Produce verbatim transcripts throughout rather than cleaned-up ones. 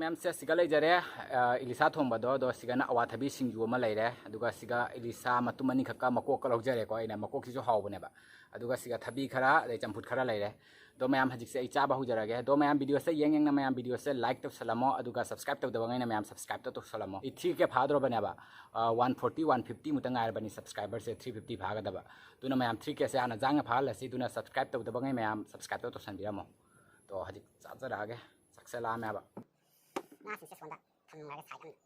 ꯃꯌꯥꯝꯁꯦ ꯁꯤꯒ ꯂꯩꯖꯔꯦ, ꯑ, ꯏꯂꯤꯁꯥ ꯊꯣꯡꯕꯗꯣ, ꯑꯗꯣ ꯁꯤꯒꯅ ꯑꯋꯥꯊꯕꯤ ꯁꯤꯡꯖꯨ ꯑꯃ ꯂꯩꯔꯦ, ꯑꯗꯨꯒ ꯁꯤꯒ ꯏꯂꯤꯁꯥ ꯃꯇꯨꯝ ꯑꯅꯤꯈꯛꯀ ꯃꯀꯣꯛꯀ ꯂꯧꯖꯔꯦꯀꯣ ꯑꯩꯅ, ꯃꯀꯣꯛꯁꯤꯁꯨ ꯍꯥꯎꯕꯅꯦꯕ꯫ ꯑꯗꯨꯒ ꯁꯤꯒ ꯊꯕꯤ ꯈꯔ, ꯑꯗꯩ ꯆꯝꯐꯨꯠ ꯈꯔ ꯂꯩꯔꯦ꯫ ꯑꯗꯣ ꯃꯌꯥꯝ ꯍꯧꯖꯤꯛꯁꯦ ꯑꯩ ꯆꯥꯕ ꯍꯧꯖꯔꯒꯦ꯫ ꯑꯗꯣ ꯃꯌꯥꯝ videoꯁꯦ ꯌꯦꯡ ꯌꯦꯡꯅ ꯃꯌꯥꯝ videoꯁꯦ like ꯇꯧꯁꯜꯂꯝꯃꯣ, ꯑꯗꯨꯒ subscribe ꯇꯧꯗꯕꯉꯩꯅ ꯃꯌꯥꯝ subscribe ꯇꯧ ꯇꯧꯁꯜꯂꯝꯃꯣ꯫ ꯑꯩ three K ꯐꯥꯗ꯭ꯔꯣꯕꯅꯦꯕ, ꯑ, one forty, one fifty ꯃꯨꯛꯇ ꯉꯥꯏꯔꯕꯅꯤ subscriberꯁꯦ three fifty ꯐꯥꯒꯗꯕ꯫ ꯑꯗꯨꯅ ꯃꯌꯥꯝ three Kꯁꯦ ꯍꯥꯟꯅ ꯖꯥꯡꯅ ꯐꯥꯍꯜꯂꯁꯤ꯫ ꯑꯗꯨꯅ subscribe ꯇꯧꯗꯕꯉꯩ ꯃꯌꯥꯝ subscribe ꯇꯧ ꯇꯧꯁꯟꯕꯤꯔꯝꯃꯣ꯫ ꯑꯗꯣ ꯍꯧꯖꯤꯛ ꯆꯥꯖꯔꯛꯑꯒꯦ, ꯆꯥꯛꯁꯦ ꯂꯥꯝꯃꯦꯕ꯫ ꯉꯥꯁꯤꯡꯁꯦ ꯁꯣꯝꯗ ꯊꯝꯂꯒ ꯁꯥꯏꯠ ꯑꯃꯗ꯫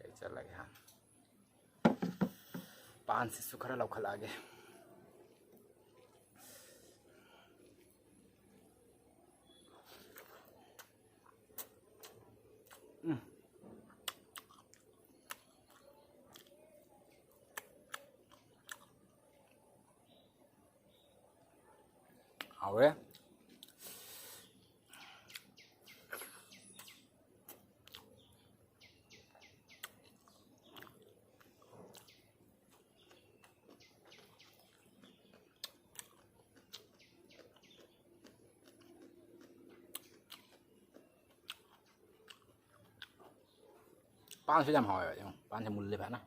ꯑꯩ ꯆꯠꯂꯒꯦ ꯍꯥꯟꯅ꯫ ꯄꯥꯟꯁꯤꯁꯨ ꯈꯔ ꯂꯧꯈꯠꯂꯛꯑꯒꯦ꯫ ꯎꯝ꯫ ꯍꯥꯎꯔꯦ꯫ ꯄꯥꯟꯁꯨ ꯌꯥꯝ ꯍꯥꯎꯋꯦꯕ, ꯌꯦꯡꯉꯣ, ꯄꯥꯟꯁꯦ ꯃꯨꯜꯂꯦ ꯐꯖꯅ꯫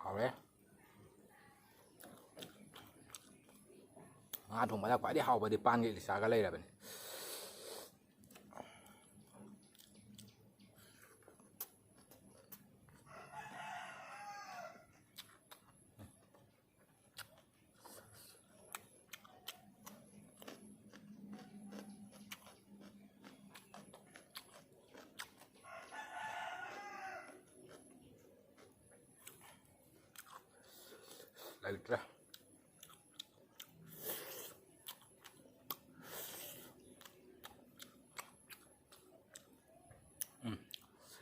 ꯍꯥꯎꯔꯦ꯫ ꯉꯥ ꯊꯣꯡꯕꯗ ꯈ꯭ꯋꯥꯏꯗꯩ ꯍꯥꯎꯕꯗꯤ ꯄꯥꯟꯒ ꯏꯂꯤꯁꯥꯒ ꯂꯩꯔꯕꯅꯤ꯫ ꯂꯩꯇ꯭ꯔꯦ꯫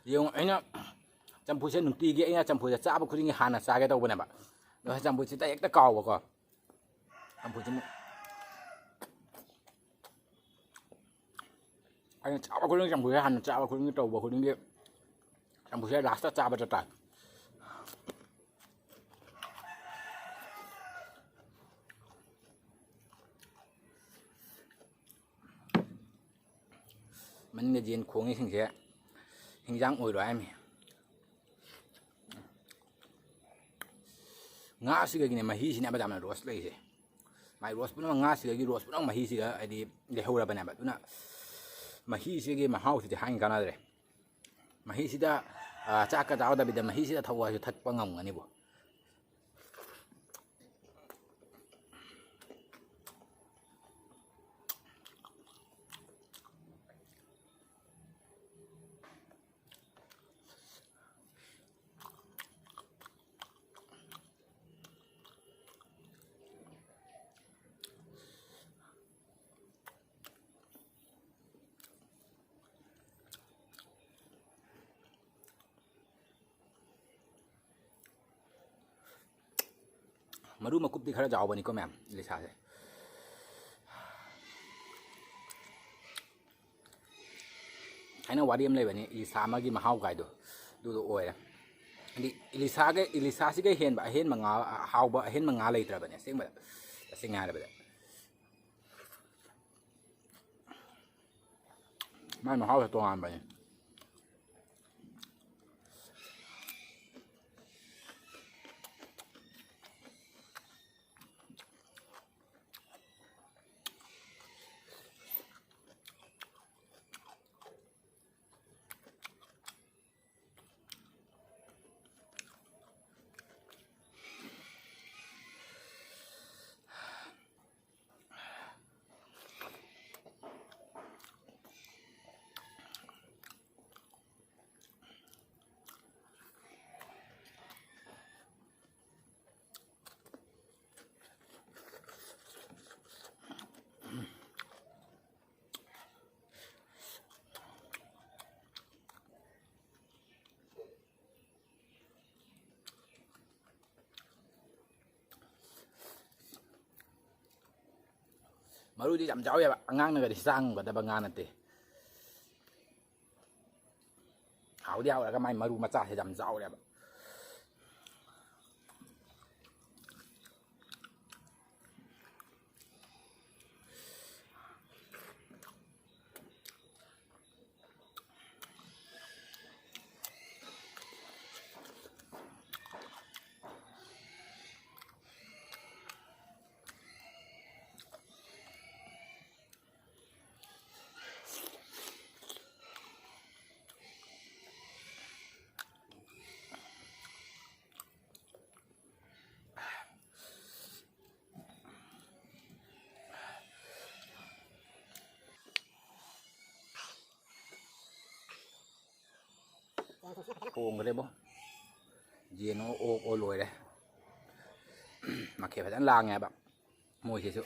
ꯌꯦꯡꯉꯣ, ꯑꯩꯅ ꯆꯝꯐꯨꯠꯁꯦ ꯅꯨꯡꯇꯤꯒꯤ ꯑꯩꯅ ꯆꯝꯐꯨꯠꯁꯦ ꯆꯥꯕ ꯈꯨꯗꯤꯡꯒꯤ ꯍꯥꯟꯅ ꯆꯥꯒꯦ ꯇꯧꯕꯅꯦꯕ, ꯑꯗꯣ ꯆꯝꯐꯨꯠꯁꯤꯗ ꯍꯦꯛꯇ ꯀꯥꯎꯕꯀꯣ꯫ ꯆꯝꯐꯨꯠꯁꯤ ꯑꯩꯅ ꯆꯥꯕ ꯈꯨꯗꯤꯡꯒꯤ ꯆꯝꯐꯨꯠꯁꯦ ꯍꯥꯟꯅ ꯆꯥꯕ ꯈꯨꯗꯤꯡꯒꯤ ꯇꯧꯕ ꯈꯨꯗꯤꯡꯒꯤ ꯆꯝꯐꯨꯠꯁꯦ ꯂꯥꯁꯇ ꯆꯥꯕꯗ ꯇꯥꯏ꯫ ꯃꯅꯤꯡꯗ ꯌꯦꯟ ꯈꯣꯡꯉꯤꯁꯤꯡꯁꯦ ꯍꯤꯟꯖꯥꯡ ꯑꯣꯏꯔꯣꯏ ꯍꯥꯏꯔꯝꯃꯤ꯫ ꯉꯥꯁꯤꯒꯒꯤꯅꯦ ꯃꯍꯤꯁꯤꯅꯦꯕ ꯌꯥꯝꯅ ꯔꯣꯁ ꯂꯩꯔꯤꯁꯦ꯫ ꯃꯥꯏ ꯔꯣꯁ ꯄꯨꯝꯅꯃꯛ, ꯉꯥꯁꯤꯒꯒꯤ ꯔꯣꯁ ꯄꯨꯝꯅꯃꯛ ꯃꯍꯤꯁꯤꯒ ꯍꯥꯏꯗꯤ ꯂꯩꯍꯧꯔꯕꯅꯦꯕ꯫ ꯑꯗꯨꯅ ꯃꯍꯤꯁꯤꯒꯤ ꯃꯍꯥꯎꯁꯤꯗꯤ ꯍꯥꯏꯅ ꯀꯥꯟꯅꯗ꯭ꯔꯦ꯫ ꯃꯍꯤꯁꯤꯗ, ꯑ, ꯆꯥꯛꯀ ꯆꯥꯗꯕꯤꯗ ꯃꯍꯤꯁꯤꯗ ꯊꯛꯑꯣ ꯍꯥꯏꯁꯨ ꯊꯛꯄ ꯉꯝꯒꯅꯤꯕꯣ꯫ ꯃꯔꯨ ꯃꯀꯨꯞꯇꯤ ꯈꯔ ꯆꯥꯎꯕꯅꯤꯀꯣ ꯃꯌꯥꯝ, ꯏꯂꯤꯁꯥꯁꯦ꯫ ꯍꯥꯏꯅ ꯋꯥꯔꯤ ꯑꯃ ꯂꯩꯕꯅꯤ, ꯏꯂꯤꯁꯥ ꯑꯃꯒꯤ ꯃꯍꯥꯎ ꯀꯥꯏꯗꯣ, ꯑꯗꯨꯗꯣ ꯑꯣꯏꯔꯦ꯫ ꯍꯥꯏꯗꯤ ꯏꯂꯤꯁꯥꯒ, ꯏꯂꯤꯁꯥꯁꯤꯒ ꯍꯦꯟꯕ ꯑꯍꯦꯟꯕ ꯉꯥ, ꯍꯥꯎꯕ ꯑꯍꯦꯟꯕ ꯉꯥ ꯂꯩꯇ꯭ꯔꯕꯅꯦ ꯑꯁꯦꯡꯕꯗ, ꯇꯁꯦꯡꯅ ꯍꯥꯏꯔꯕꯗ꯫ ꯃꯥꯏ ꯃꯍꯥꯎꯁꯦ ꯇꯣꯉꯥꯟꯕꯅꯤ꯫ ꯃꯔꯨꯗꯤ ꯌꯥꯝ ꯆꯥꯎꯋꯦꯕ, ꯑꯉꯥꯡꯅꯒꯗꯤ ꯆꯥ ꯉꯝꯒꯗꯕ ꯉꯥ ꯅꯠꯇꯦ꯫ ꯍꯥꯎꯗꯤ ꯍꯥꯎꯔꯒ ꯃꯥꯏ ꯃꯔꯨ ꯃꯆꯥꯁꯦ ꯌꯥꯝ ꯆꯥꯎꯔꯦꯕ꯫ ꯊꯣꯡꯈ꯭ꯔꯦꯕꯣ꯫ ꯌꯦꯟ ꯑꯣ, ꯑꯣꯛ ꯑꯣ ꯂꯣꯏꯔꯦ꯫ ꯃꯈꯦꯜ ꯐꯖꯅ ꯂꯥꯡꯉꯦꯕ ꯃꯣꯏꯁꯤꯁꯨ꯫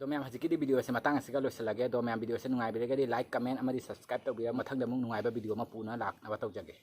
ꯑꯗꯣ ꯃꯌꯥꯝ, ꯍꯧꯖꯤꯛꯀꯤꯗꯤ video ꯁꯦ ꯃꯇꯥꯡ ꯑꯁꯤꯒ ꯂꯣꯏꯁꯤꯜꯂꯒꯦ꯫ ꯑꯗꯣ ꯃꯌꯥꯝ, video ꯁꯦ ꯅꯨꯡꯉꯥꯏꯕꯤꯔꯒꯗꯤ like, comment ꯑꯃꯗꯤ subscribe ꯇꯧꯕꯤꯔꯒ ꯃꯊꯪꯗ ꯑꯃꯨꯛ ꯅꯨꯡꯉꯥꯏꯕ video ꯑꯃ ꯄꯨꯅ ꯂꯥꯛꯅꯕ ꯇꯧꯖꯒꯦ꯫